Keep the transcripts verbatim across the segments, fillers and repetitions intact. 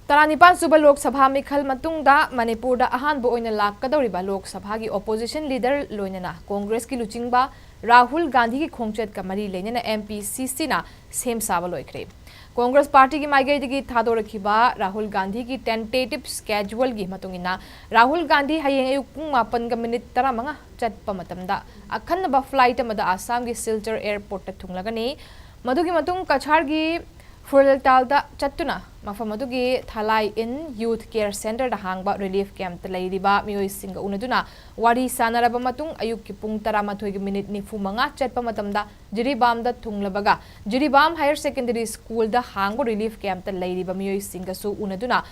ꯇꯔꯥꯅꯤꯄꯥꯟ ꯁꯨꯕ ꯂꯣꯛ ꯁꯚꯥ ꯃꯤꯈꯜ ꯃꯇꯨꯡꯗ ꯃꯅꯤꯄꯨꯔꯗ ꯑꯍꯥꯟꯕ ꯑꯣꯏꯅ ꯂꯥꯛꯀꯗꯧꯔꯤꯕ ꯂꯣꯛ ꯁꯚꯥꯒꯤ ꯑꯣꯄꯣꯖꯤꯁꯟ ꯂꯤꯗꯔ ꯂꯣꯏꯅꯅ ꯀꯣꯡꯒ꯭ꯔꯦꯁꯀꯤ ꯂꯨꯆꯤꯡꯕ ꯔꯥꯍꯨꯜ ꯒꯥꯟꯙꯤꯒꯤ ꯈꯣꯡꯆꯠꯀ ꯃꯔꯤ ꯂꯩꯅꯅ ꯑꯦꯝ ꯄꯤ ꯁꯤ ꯁꯤꯅ ꯁꯦꯝ ꯁꯥꯕ ꯂꯣꯏꯈ꯭ꯔꯦ꯫ ꯀꯣꯡꯒ꯭ꯔꯦꯁ ꯄꯥꯔꯇꯤꯒꯤ ꯃꯥꯏꯀꯩꯗꯒꯤ ꯊꯥꯗꯣꯔꯛꯈꯤꯕ ꯔꯥꯍꯨꯜ ꯒꯥꯟꯙꯤꯒꯤ ꯇꯦꯟꯇꯦꯇꯤꯚ ꯁ꯭ꯀꯦꯖꯨꯋꯜꯒꯤ ꯃꯇꯨꯡ ꯏꯟꯅ, ꯔꯥꯍꯨꯜ ꯒꯥꯟꯙꯤ ꯍꯌꯦꯡ ꯑꯌꯨꯛ ꯄꯨꯡ ꯃꯥꯄꯟꯒ ꯃꯤꯅꯤꯠ ꯇꯔꯥꯃꯉꯥ ꯆꯠꯄ ꯃꯇꯝꯗ ꯑꯈꯟꯅꯕ ꯐ꯭ꯂꯥꯏꯠ ꯑꯃꯗ ꯑꯁꯥꯝꯒꯤ ꯁꯤꯜꯆꯔ ꯑꯦꯌꯔꯄꯣꯔꯠꯇ ꯊꯨꯡꯂꯒꯅꯤ꯫ ꯃꯗꯨꯒꯤ ꯃꯇꯨꯡ ꯀꯆꯥꯔꯒꯤ ꯐꯨꯔꯦꯜꯇꯥꯜꯗ ꯆꯠꯇꯨꯅ ꯃꯐꯝ ꯑꯗꯨꯒꯤ ꯊꯥꯂꯥꯏ ꯏꯟ ꯌꯨꯊ ꯀꯦꯌꯔ ꯁꯦꯟꯇꯔꯗ ꯍꯥꯡꯕ ꯔꯤꯂꯤꯐ ꯀꯦꯝꯞꯇ ꯂꯩꯔꯤꯕ ꯃꯤꯑꯣꯏꯁꯤꯡꯒ ꯎꯅꯗꯨꯅ ꯋꯥꯔꯤ ꯁꯥꯅꯔꯕ ꯃꯇꯨꯡ, ꯑꯌꯨꯛꯀꯤ ꯄꯨꯡ ꯇꯔꯥꯃꯥꯊꯣꯏꯒꯤ ꯃꯤꯅꯤꯠ ꯅꯤꯐꯨ ꯃꯉꯥ ꯆꯠꯄ ꯃꯇꯝꯗ ꯖꯤꯔꯤꯕꯥꯝꯗ ꯊꯨꯡꯂꯕꯒ, ꯖꯤꯔꯤꯕꯥꯝ ꯍꯥꯌꯔ ꯁꯦꯀꯦꯟꯗꯔꯤ ꯁ꯭ꯀꯨꯜꯗ ꯍꯥꯡꯕ ꯔꯤꯂꯤꯐ ꯀꯦꯝꯞꯇ ꯂꯩꯔꯤꯕ ꯃꯤꯑꯣꯏꯁꯤꯡꯒꯁꯨ ꯎꯅꯗꯨꯅ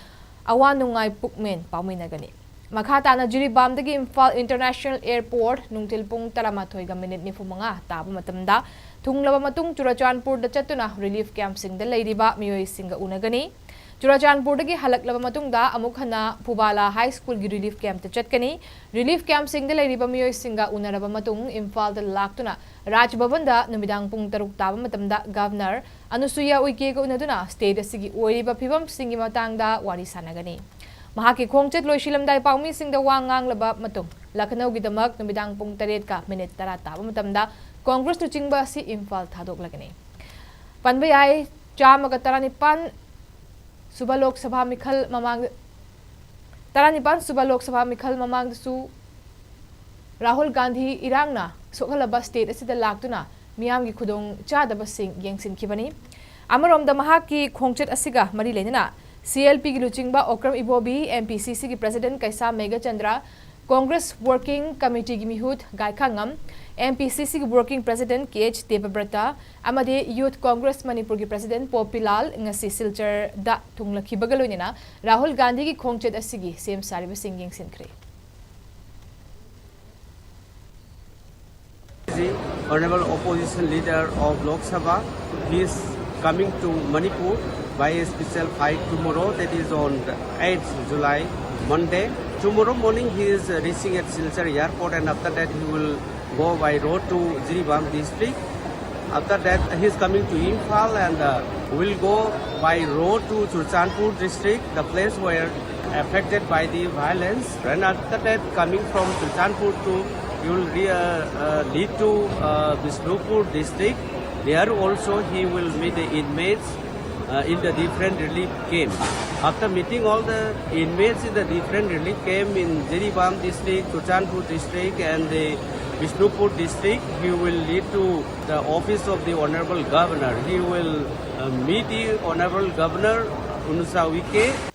ꯑꯋꯥ ꯅꯨꯡꯉꯥꯏ ꯄꯨꯛꯃꯦꯟ ꯄꯥꯎꯃꯤꯟꯅꯒꯅꯤ꯫ ꯃꯈꯥ ꯇꯥꯅ ꯖꯤꯔꯤꯕꯥꯝꯗꯒꯤ ꯏꯝꯐꯥꯜ ꯏꯟꯇꯔꯅꯦꯁꯅꯦꯜ ꯑꯦꯌꯔꯄꯣꯔꯠ ꯅꯨꯡꯊꯤꯜ ꯄꯨꯡ ꯇꯔꯥꯃꯥꯊꯣꯏꯒ ꯃꯤꯅꯤꯠ ꯅꯤꯐꯨ ꯃꯉꯥ ꯇꯥꯕ ꯃꯇꯝꯗ ꯊꯨꯡꯂꯕ ꯃꯇꯨꯡ, ꯆꯨꯔꯆꯥꯟꯄꯨꯔꯗ ꯆꯠꯇꯨꯅ ꯔꯤꯂꯤꯐ ꯀꯦꯝꯞꯁꯤꯡꯗ ꯂꯩꯔꯤꯕ ꯃꯤꯑꯣꯏꯁꯤꯡꯒ ꯎꯅꯒꯅꯤ꯫ ꯆꯨꯔꯆꯥꯟꯄꯨꯔꯗꯒꯤ ꯍꯜꯂꯛꯂꯕ ꯃꯇꯨꯡꯗ ꯑꯃꯨꯛ ꯍꯟꯅ ꯐꯨꯕꯥꯂꯥ ꯍꯥꯏ ꯁ꯭ꯀꯨꯜꯒꯤ ꯔꯤꯂꯤꯐ ꯀꯦꯝꯞꯇ ꯆꯠꯀꯅꯤ꯫ ꯔꯤꯂꯤꯐ ꯀꯦꯝꯞꯁꯤꯡꯗ ꯂꯩꯔꯤꯕ ꯃꯤꯑꯣꯏꯁꯤꯡꯒ ꯎꯅꯔꯕ ꯃꯇꯨꯡ, ꯏꯝꯐꯥꯜꯗ ꯂꯥꯛꯇꯨꯅ ꯔꯥꯖ ꯚꯕꯟꯗ ꯅꯨꯃꯤꯗꯥꯡ ꯄꯨꯡ ꯇꯔꯨꯛ ꯇꯥꯕ ꯃꯇꯝꯗ ꯒꯚꯔꯅꯔ ꯑꯅꯨꯁꯨꯏꯌꯥ ꯎꯏꯀꯦꯒ ꯎꯅꯗꯨꯅ ꯁ꯭ꯇꯦꯠ ꯑꯁꯤꯒꯤ ꯑꯣꯏꯔꯤꯕ ꯐꯤꯕꯝꯁꯤꯡꯒꯤ ꯃꯇꯥꯡꯗ ꯋꯥꯔꯤ ꯁꯥꯟꯅꯒꯅꯤ꯫ ꯃꯍꯥꯛꯀꯤ ꯈꯣꯡꯆꯠ ꯂꯣꯏꯁꯤꯜꯂꯝꯗꯥꯏ ꯄꯥꯎꯃꯤꯁꯤꯡꯗ ꯋꯥ ꯉꯥꯡꯂꯕ ꯃꯇꯨꯡ, ꯂꯈꯅꯧꯒꯤꯗꯃꯛ ꯅꯨꯃꯤꯗꯥꯡ ꯄꯨꯡ ꯇꯔꯦꯠꯀ ꯃꯤꯅꯤꯠ ꯇꯔꯥ ꯇꯥꯕ ꯃꯇꯝꯗ ꯀꯣꯡꯒ꯭ꯔꯦꯁ ꯂꯨꯆꯤꯡꯕ ꯑꯁꯤ ꯏꯝꯐꯥꯜ ꯊꯥꯗꯣꯛꯂꯒꯅꯤ꯫ ꯄꯟꯕ ꯌꯥꯏ, ꯆꯥꯝꯃꯒ ꯇꯔꯥꯅꯤꯄꯥꯟ ꯁꯨꯕ ꯂꯣꯛ ꯁꯚꯥ ꯃꯤꯈꯜ ꯃꯃꯥꯡꯗ, ꯇꯔꯥꯅꯤꯄꯥꯟ ꯁꯨꯕ ꯂꯣꯛ ꯁꯚꯥ ꯃꯤꯈꯜ ꯃꯃꯥꯡꯗꯁꯨ ꯔꯥꯍꯨꯜ ꯒꯥꯟꯙꯤ ꯏꯔꯥꯡꯅ ꯁꯣꯛꯍꯜꯂꯕ ꯁ꯭ꯇꯦꯠ ꯑꯁꯤꯗ ꯂꯥꯛꯇꯨꯅ ꯃꯤꯌꯥꯝꯒꯤ ꯈꯨꯗꯣꯡ ꯆꯥꯗꯕꯁꯤꯡ ꯌꯦꯡꯁꯤꯟꯈꯤꯕꯅꯤ꯫ ꯑꯃꯔꯣꯝꯗ ꯃꯍꯥꯛꯀꯤ ꯈꯣꯡꯆꯠ ꯑꯁꯤꯒ ꯃꯔꯤ ꯂꯩꯅꯅ ꯁꯤ ꯑꯦꯜ ꯄꯤꯒꯤ ꯂꯨꯆꯤꯡꯕ ꯑꯣꯀ꯭ꯔꯝ ꯏꯕꯣꯕꯤ, ꯑꯦꯝ ꯄꯤ ꯁꯤ ꯁꯤꯒꯤ ꯄ꯭ꯔꯦꯁꯤꯗꯦꯟꯠ ꯀꯩꯁꯥꯝ ꯃꯦꯘꯆꯟꯗ꯭ꯔ, ꯀꯣꯡꯒ꯭ꯔꯦꯁ ꯋꯥꯔꯀꯤꯡ ꯀꯃꯤꯇꯤꯒꯤ ꯃꯤꯍꯨꯠ ꯒꯥꯏꯈꯥꯉꯝ, ꯑꯦꯝ ꯄꯤ ꯁꯤ ꯁꯤꯒꯤ ꯋꯥꯔꯀꯤꯡ ꯄ꯭ꯔꯦꯁꯤꯗꯦꯟꯠ ꯀꯦ ꯑꯩꯆ ꯗꯦꯕꯕ꯭ꯔꯇ ꯑꯃꯗꯤ ꯌꯨꯊ ꯀꯣꯡꯒ꯭ꯔꯦꯁ ꯃꯅꯤꯄꯨꯔꯒꯤ ꯄ꯭ꯔꯦꯁꯤꯗꯦꯟꯠ ꯄꯣꯄꯤꯂꯥꯜ ꯉꯁꯤ ꯁꯤꯜꯆꯔꯗ ꯊꯨꯡꯂꯈꯤꯕꯒ ꯂꯣꯏꯅꯅ ꯔꯥꯍꯨꯜ ꯒꯥꯟꯙꯤꯒꯤ ꯈꯣꯡꯆꯠ ꯑꯁꯤꯒꯤ ꯁꯦꯝ ꯁꯥꯔꯤꯕꯁꯤꯡ ꯌꯦꯡꯁꯤꯟꯈ꯭ꯔꯦ꯫ The Honorable Opposition Leader of Lok Sabha, he is coming to Manipur by a special flight tomorrow, that is on eighth July, Monday. Tomorrow morning he is reaching at Silchar airport, and after that he will go by road to Jiribam district. After that, he's coming to Imphal and uh, will go by road to Churachandpur district, the place where affected by the violence. And after that, coming from Churachandpur to, he will re- uh, uh, lead to uh, Bishnupur district. There also he will meet the inmates uh, in the different relief camp. After meeting all the inmates in the different relief camp in Jiribam district, Churachandpur district and the Bishnupur district, he will lead to the office of the Honorable Governor. He will uh, meet the Honorable Governor Unusa Wike.